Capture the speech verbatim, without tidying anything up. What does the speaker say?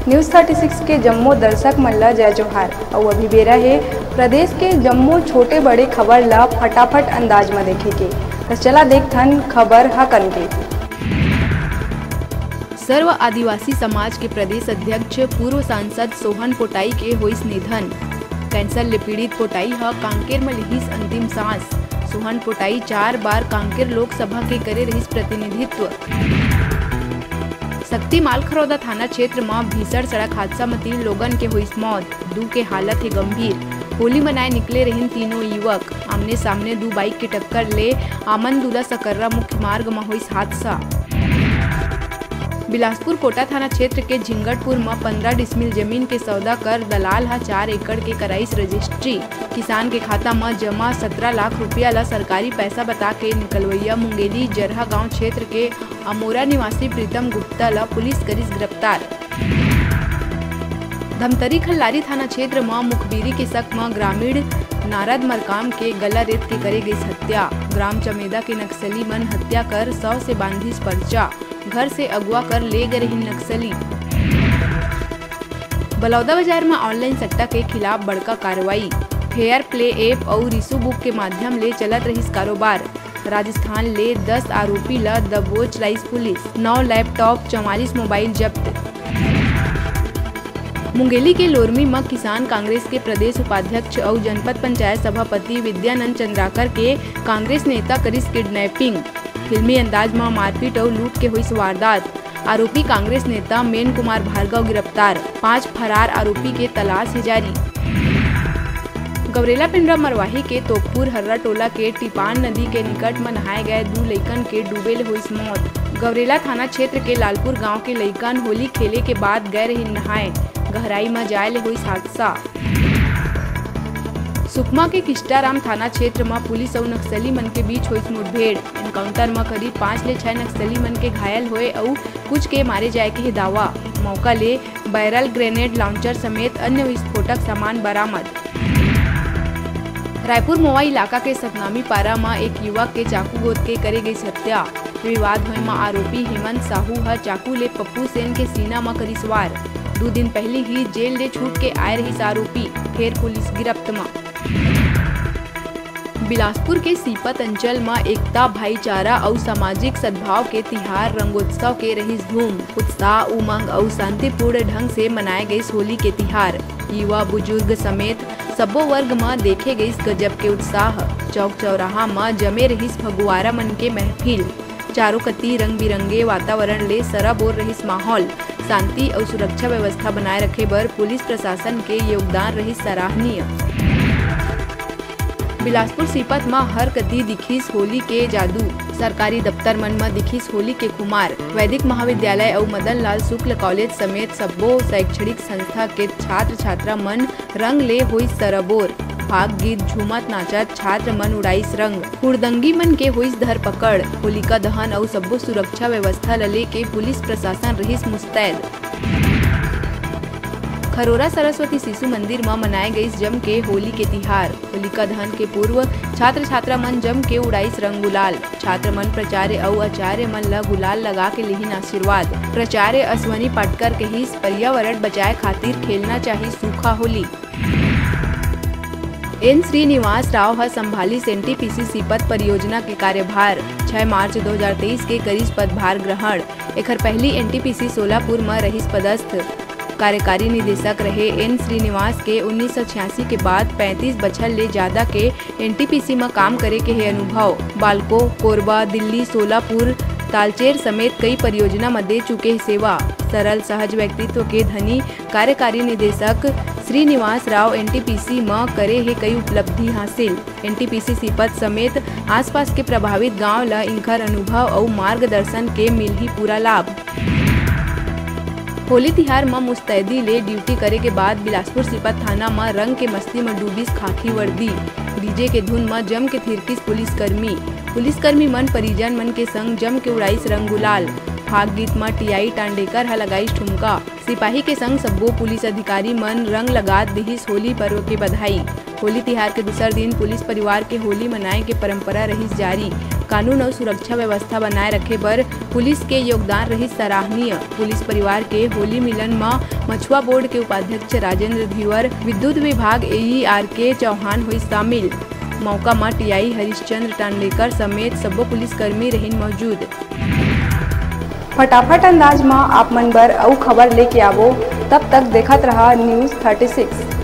News thirty six के जम्मो दर्शक मन ल जय जोहार। अउ अभी बेरा हे प्रदेश के जम्मो छोटे बड़े खबर ल फटाफट अंदाज म देखे के। त चला देखथन खबर ह कन के। सर्व आदिवासी समाज के प्रदेश अध्यक्ष पूर्व सांसद सोहन पोटाई के होइस निधन। कैंसर ले पीड़ित पोटाई ह कांकेर म लिहिस अंतिम सांस। सोहन पोटाई चार बार कांकेर लोकसभा के करे रहिस प्रतिनिधित्व। सक्ती मालखरौदा थाना क्षेत्र म भीषण सड़क हादसा म तीन लोगन के होइस मौत, दू के हालत हे गंभीर। होली मनाए निकले रहिन तीनों युवक, आमने सामने दू बाइक के टक्कर ले आमन दूला सकर्रा मुख्य मार्ग म होइस हादसा। बिलासपुर कोटा थाना क्षेत्र के झिंगटपुर म पन्द्रह डिसमिल जमीन के सौदा कर दलाल ह चार एकड़ के कराइस रजिस्ट्री। किसान के खाता म जमा सत्रह लाख रुपया ल सरकारी पैसा बता के निकलवइया मुंगेली जरहा गांव क्षेत्र के अमोरा निवासी प्रीतम गुप्ता ल पुलिस करिस गिरफ्तार। धमतरी खल्लारी थाना क्षेत्र म मुखबिरी के शक म ग्रामीण नारद मरकाम के गला रेत के करे गइस हत्या। ग्राम चमेदा के नक्सली मन हत्या कर शव से बांधिस पर्चा, घर से अगवा कर ले गे रहिन नक्सली। बलौदा बाजार म ऑनलाइन सट्टा के खिलाफ बड़का कार्रवाई। फेयर प्ले ऐप अउ रिसू बुक के माध्यम ले चलत रहिस कारोबार। राजस्थान ले दस आरोपी ल दबोच लाइस पुलिस। नौ लैपटॉप, चौवालीस मोबाइल जब्त। मुंगेली के लोरमी म किसान कांग्रेस के प्रदेश उपाध्यक्ष अउ जनपद पंचायत सभापति विद्यानंद चंद्राकर के कांग्रेस नेता करिस किडनैपिंग। फिल्मी अंदाज म मारपीट अउ लूट के होइस वारदात। आरोपी कांग्रेस नेता मेन कुमार भार्गव गिरफ्तार, पांच फरार आरोपी के तलाश हे जारी। गौरेला पेंड्रा मरवाही के तोकपुर हर्रा टोला के टिपान नदी के निकट म नहाए गए दू लइकन के डूबे ले होइस मौत। गौरेला थाना क्षेत्र के लालपुर गांव के लइकन होली खेले के बाद गए रहिन नहाए, गहराई म जाए ले होइस हादसा। सुकमा के किस्टाराम थाना क्षेत्र म पुलिस अउ नक्सली मन के बीच होइस मुठभेड़। एनकाउंटर म करीब पांच ले छह नक्सली मन के घायल होए अउ कुछ के मारे जाए के हे दावा। मौका ले बैरल, ग्रेनेड लाउंचर समेत अन्य विस्फोटक सामान बरामद। रायपुर मोवा इलाका के सतनामी पारा म एक युवक के चाकू गोद के करे गई हत्या। विवाद होए म आरोपी हेमंत साहू ह चाकू ले पप्पू सेन के सीना म करिस वार। दू दिन पहिली ही जेल ले छूट के आए रहिस आरोपी, फेर पुलिस गिरफ्त म। बिलासपुर के सीपत अंचल म एकता, भाईचारा अउ सामाजिक सद्भाव के तिहार रंगोत्सव के रहिस धूम। उत्साह, उमंग अउ शांतिपूर्ण ढंग से मनाए गइस होली के तिहार। युवा, बुजुर्ग समेत सब्बो वर्ग म देखे गइस गजब के उत्साह। चौक चौराहा म जमे रहिस फगुवारा मन के महफिल। चारों कति रंग बिरंगे वातावरण ले सराबोर रहिस माहौल। शांति अउ सुरक्षा व्यवस्था बनाए रखे बर पुलिस प्रशासन के योगदान रहिस सराहनीय। बिलासपुर सीपत म हर कति दिखिस होली के जादू। सरकारी दफ्तर मन म दिखिस होली के खुमार। वैदिक महाविद्यालय अउ मदन लाल शुक्ल कॉलेज समेत सब्बो शैक्षणिक संस्था के छात्र छात्रा मन रंग ले होइस सराबोर। फाग गीत, झूमत नाचत छात्र मन उड़ाइस रंग। हुड़दंगी मन के होइस धरपकड़। होलिका दहन अउ सब्बो सुरक्षा व्यवस्था ल लेके पुलिस प्रशासन रहिस मुस्तैद। खरोरा सरस्वती शिशु मंदिर म मनाए गइस जम के होली के तिहार। होलिका दहन के पूर्व छात्र छात्रा मन जम के उड़ाइस रंग गुलाल। छात्र मन प्राचार्य अउ आचार्य मन ल गुलाल लगा के लिहिन आशीर्वाद। प्राचार्य अश्वनी पाटकर कहिस, पर्यावरण बचाए खातिर खेलना चाही सूखा होली। एन श्रीनिवास राव ह संभालिस एनटीपीसी सीपत परियोजना के कार्यभार। छह मार्च दो हज़ार तेईस के करिस पदभार ग्रहण। एखर पहली एनटीपीसी सोलापुर म रहिस पदस्थ। कार्यकारी निदेशक रहे एन श्रीनिवास के उन्नीस सौ छियासी के बाद पैंतीस बछर ले जादा के एनटीपीसी म काम करे के हे अनुभव। बालको, कोरबा, दिल्ली, सोलापुर, तालचेर समेत कई परियोजना म दे चुके हे सेवा। सरल सहज व्यक्तित्व के धनी कार्यकारी निदेशक श्रीनिवास राव एनटीपीसी म करे हे कई उपलब्धि हासिल। एनटीपीसी सीपत समेत आसपास के प्रभावित गांव ल इंखर अनुभव अउ मार्गदर्शन के मिलही पूरा लाभ। होली तिहार म मुस्तैदी ले ड्यूटी करे के बाद बिलासपुर सीपत थाना म रंग के मस्ती म डूबिस खाकी वर्दी। डीजे के धुन म जम के थिरकिस पुलिसकर्मी। पुलिसकर्मी मन परिजन मन के संग जम के उड़ाइस रंग गुलाल। फाग गीत म टीआई टांडेकर ह लगाइस ठुमका। सिपाही के संग सब्बो पुलिस अधिकारी मन रंग लगात दिहिस होली पर्व के बधाई। होली तिहार के दूसर दिन पुलिस परिवार के होली मनाए के परंपरा रहिस जारी। कानून अउ सुरक्षा व्यवस्था बनाए रखे बर पुलिस के योगदान रहिस सराहनीय। पुलिस परिवार के होली मिलन म मछुआ बोर्ड के उपाध्यक्ष राजेंद्र धीवर, विद्युत विभाग एई आर के चौहान होइस शामिल। मौका म टीआई हरिश्चंद्र टांडेकर समेत सब्बो पुलिसकर्मी रहिन मौजूद। फटाफट अंदाज म आप मन बर अउ खबर लेके आवो, तब तक देखत रहा News thirty six।